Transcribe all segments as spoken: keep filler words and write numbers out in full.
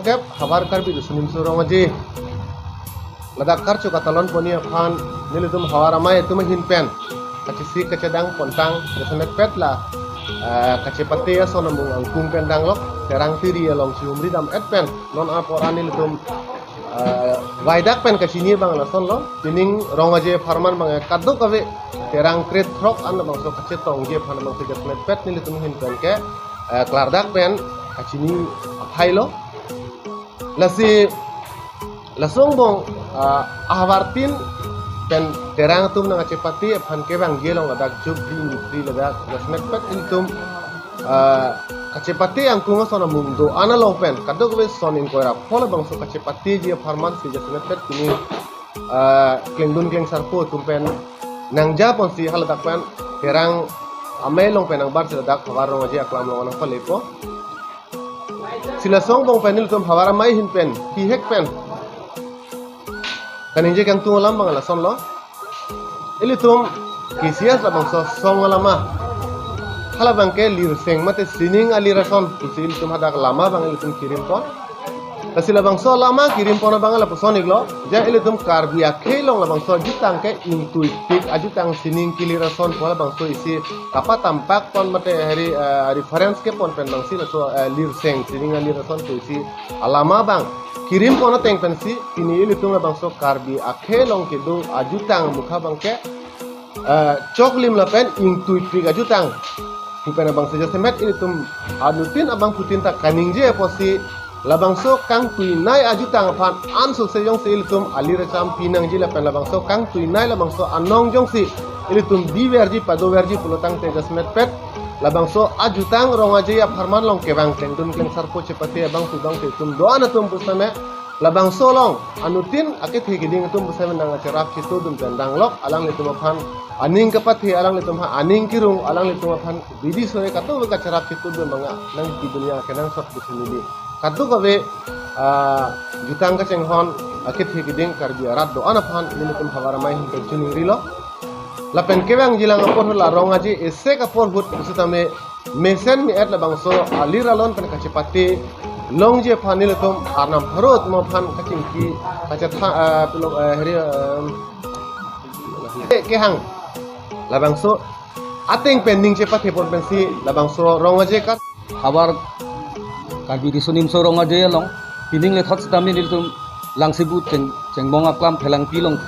Kep havar Karbi Riso Nimso Rong Aje ladak karcho katalon ponji aphan nelitum havar amei atum ahin pen kachesik kachedang pontang jasemetpet la, eh, kachepate ason amung angkung pen danglok Terang Tiri along chihumri dam-et pen non apor an nelitum, eh, vaidak pen kachini abang lasonlo. Pining Rong Aje apharman abang kadokave Terang krethrok an labangso kachetongji aphan labangso jasemetpet nelitum ahin pen ke, eh, klardak pen kachini aphailo. Lasi laso angbong, ah, ahavartin pen Terang atum nangkachepate aphan kevangji along ladak jubli mitri ladak jasemetpet ilitum, ah, kachepate angkung ason amung do-an along pen kadokave son ingkoi ra pho labangso kachepateji apharman si jasemetpet pini, ah, klengdun klengsarpo atum pen nangjaponsi haladak pen Terang amei along pen nangbar si ladak havar Rong Aje aklam along nangpalepo. Si laso angbong pen ilitum havar amei ahin pen bihek pen kaningje kangtung alam abang lasonlo. Ilitum K C S labangso song alama, halabang ke lirseng mate sining alir ason pusi ilitum hadak lama abang ilitum kirimpon. Lasi labangso lama kirimpon abang lapuson iklo, ja ilitum Karbi akhei along labangso ajutang ke ingtuipik ajutang sining kilir ason pu labangso isi kapatampakpon mate hari, eh, reference kepon pen abangsi laso, eh, lirseng sining alir ason pu isi alama abang kirimpon ateng pensi pini ilitum labangso Karbi akhei along kedo ajutang mukha abang ke, eh, choklim lapen ingtuipik ajutang pu pen abangsi jasemet ilitum anuttin abangphutin ta kaningje apotsi labangso kangtuinei ajutang aphan ansose jongsi ilitum alir acham pinangji lapen labangso kangtuinei labangso anong jongsi ilitum biverji padoverji pulotangte jasemetpet labangso ajutang Rong Aje apharman along kevang klengdun klengsarpo chepate abangphu abangphu itum do-an atum pusitame labangso along anuttin akethe kiding atum pusitame nangkacherap chitudun pen danglok alanglitum aphan aning kapathe, alanglitum aphan aning kirung, alanglitum aphan bidi sore kadokave kacherap chitudun abang nangpi dunia kenangsot pusi neli kadokave, ah, jutang kachinghon akethe kiding Karbi arat do-an aphan nelitum havar amei ahin pen chiningrilo. Lapen kevangjilang apor ahut la Rong Aje esek apor ahut pusitame mesen me-et labangso alir alon pen kachepate longji aphan nelitum arnam harot mo aphan kachingki kachetha, ah, pulo, eh, hari, eh, kehang labangso ateng pen ning chepathepon pensi labangso Rong Aje kat havar Karbi Riso Nimso Rong Aje along pining lethot sitame nelitum Langsebu cheng chengbong aklam Phelangpi along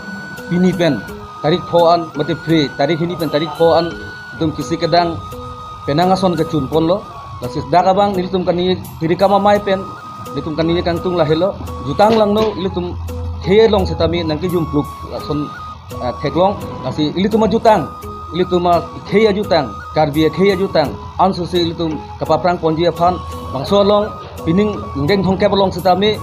pini pen tarik pho an mate phre tarik hini pen tarik pho an itum kisi kedang penang ason kechunponlo. Lasi dak abang nelitum kani tirikam amei pen nelitum kani kangtung lahelo, jutang langno ilitum khei along sitame nangkejumpluk lason, eh, theklong. Lasi ilitum ajutang, ilitum akhei ajutang, Karbi akhei ajutang ansose ilitum kapaprang ponji aphan bangso along pining ingdeng thomkep along sitame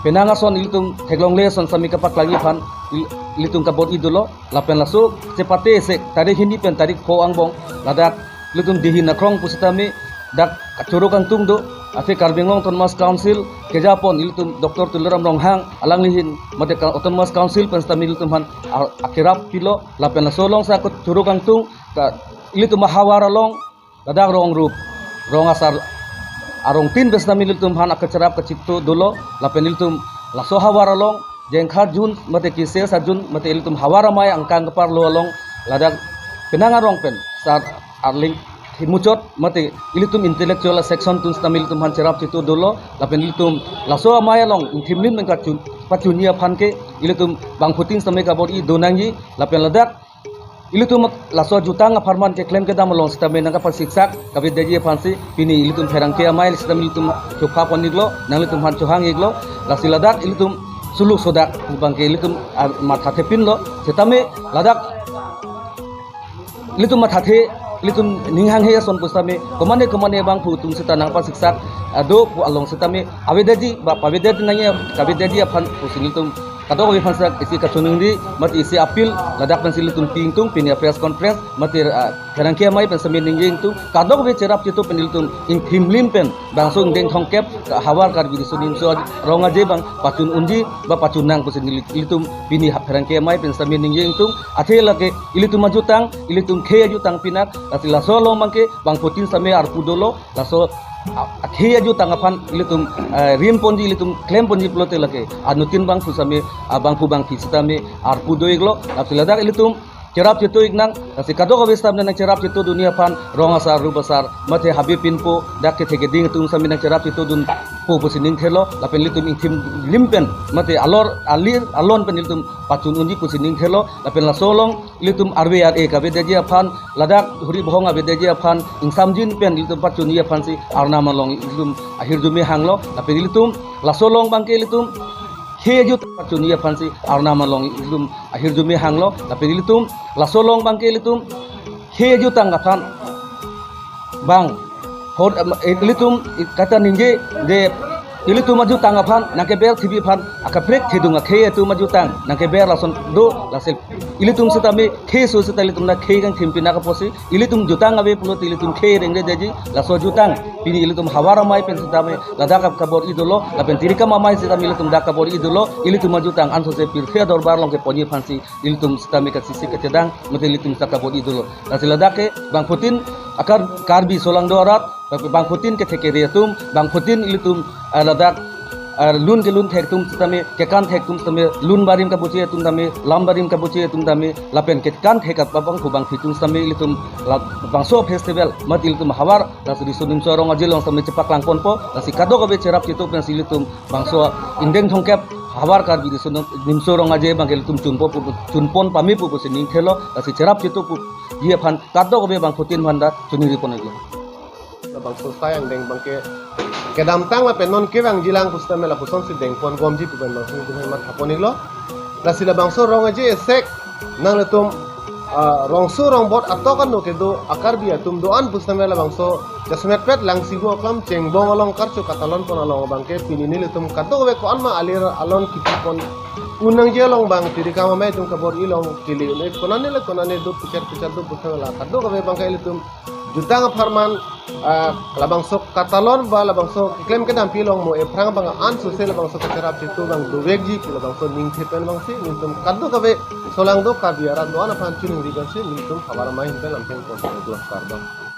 penang ason ilitum theklongle ason sitame kapaklangji aphan il- ilitum kabor-i dolo. Lapen laso chepate esek tarik hini pen tarik pho angbong ladak ilitum Dihing Nakrong pusitame dak kachoro kangtung do, athe Karbi Anglong Autonomous Council kejapon ilitum Doctor Tuliram Ronghang alangli ahin mate ka- Autonomous Council pen sitame ilitum aphan a- akerap pilo. Lapen laso alongsi kachoro kangtung ka ilitum ahavar along ladak rong rup, rong asar, arongtin pen sitame ilitum aphan akacherap kachikto dolo. Lapen ilitum laso havar along jengkha jun mate K C S ajun mate ilitum havar amei angkang keparlo along ladak penang arong pen sar arling thimuchot mate ilitum intellectual section tun sitame ilitum aphan cherap chikto dolo. Lapen ilitum laso amei along ingthimlim nangkachun pachunji aphan ke ilitum bangphutin sitame kabor-i donangji. Lapen ladak ilitum laso jutang apharman keklem kedam along sitame nangkapasiksak kavedetji aphansi pini ilitum pherangke amei sitame ilitum chopha pon iklo, nanglitum aphan chohang iklo. Lasi ladak ilitum suluk sodak abangke ilitum, ah, mathathepinlo sitame ladak ilitum mathathe, ilitum ning hanghe ason pusitame komane komane bangphu atum sita nangpasiksak, ah, do pu along sitame avedetji ba pavedet nangji kavedetji aphan pusi ilitum kadokave aphan sak isi kachoningri mate isi appeal ladak pensi ilitum pi ingtung pini press conference mate, ah, pherangke amei pen sitame ningje ingtung kadokave cherap chikto pen ilitum ingthimlim pen bangso ingdeng thomkep havar Karbi Riso Nimso Rong Aje abang pachun unji ba pachun nang pusi neli- ilitum pini ha pherangke amei pen sitame ningje ingtung. Athe lake ilitum ajutang, ilitum khei ajutang pinak, lasi laso along abangke bangphutin sitame arpu dolo, laso a- akhei ajutang aphan ilitum, eh, rim ponji, ilitum klem ponji pulote lake anuttin bangphu sitame, ah, bangphu bangphi sitame arpu do-iklo. Laso ladak ilitum cherap chetu-ik nang, lasi kadokave sitame nangcherap chetudunji aphan rong asar, rup asar, mate habe pinpo, dak kethe keding atum sitame nangcherap chetudunpo pusi ningthelo, lapen ilitum ingthim lim pen, mate alor, alir, alon pen ilitum pachun unji pusi ningthelo, lapen laso along ilitum arve ar-e kavedetji aphan, ladak huri bohong avedetji aphan, ingsamjin pen ilitum pachunji aphansi Arnam along ilitum ahirjume hanglo, lapen ilitum laso along abangke ilitum khei ajutang pachunji aphansi Arnam along ilitum ahirjume hanglo, lapen ilitum laso along abangke ilitum khei ajutang aphan bang hor, em, ilitum kata ningje de ilitum ajutang aphan nangkeber thibi aphan akaprek thedung akhei atum ajutang nangkeber lason do, lasi ilitum sitame khei so sita ilitum nangkhei kangthim pinak apotsi ilitum jutang ave pulote ilitum khei rengredetji, laso jutang pini ilitum havar amei pen sitame ladak kabor-i dolo, lapen tirikam amei sitame ilitum dak kabor-i dolo, ilitum ajutang ansose pirthe adorbar along keponji aphansi ilitum sitame kachesik kachedang, mate ilitum sita kabor-i dolo. Lasi ladak ke bangphutin akar Karbi solangdo arat, bangphutin kethe kere atum, bangphutin ilitum, ah, ladak, ah, lun kelun thek atum sitame, kekan thek atum sitame, lun barim kabuche atum tame, lam barim kabuche atum tame, lapen kekan thek abangphu bangphi atum sitame ilitum labangso festival, mate ilitum havar, laso riso nimso arong aje along sitame chepaklang ponpo, lasi kadokave cherap chetu pensi ilitum bangso ingdeng thomkep havar Karbi riso nim- nimso arong aje abangke ilitum chunpo pu, chunpon pamepo pusi ningthelo, lasi cherap chetu puji aphan kadokave bangphutin aphan ta choningri pon-iklo. Labangso sai angdeng abangke kedamtang lapen non kevangjilang pusitame lapusonsi dengpon bomji pu pen bangso ilitum matha pon-iklo. Lasi labangso rong aje esek nanglitum, ah, rongso rongbot atok ano kedo a-Karbi atum do-an pusitame labangso jasemetpet Langsibu aklam Chengbong along karcho katalon pon along abangke pini nelitum kadokave ko-anma alir alon kipi pon un nangji along bang tirikam amei atum kabor-i along kili un-e konane le konane do pichar pichar do pusitame la kadokave abangke ilitum jutang apharman, ah, labangso katalon ba labangso keklem kedampi along mo ephrang abang ansose labangso kacherap chetu abang dovekji pu labangso ningthe pen abangsi nelitum kadokave solangdo Karbi arat do-an aphan choningri pensi nelitum havar amei ahin pen lamthe pon-iklo, kardom.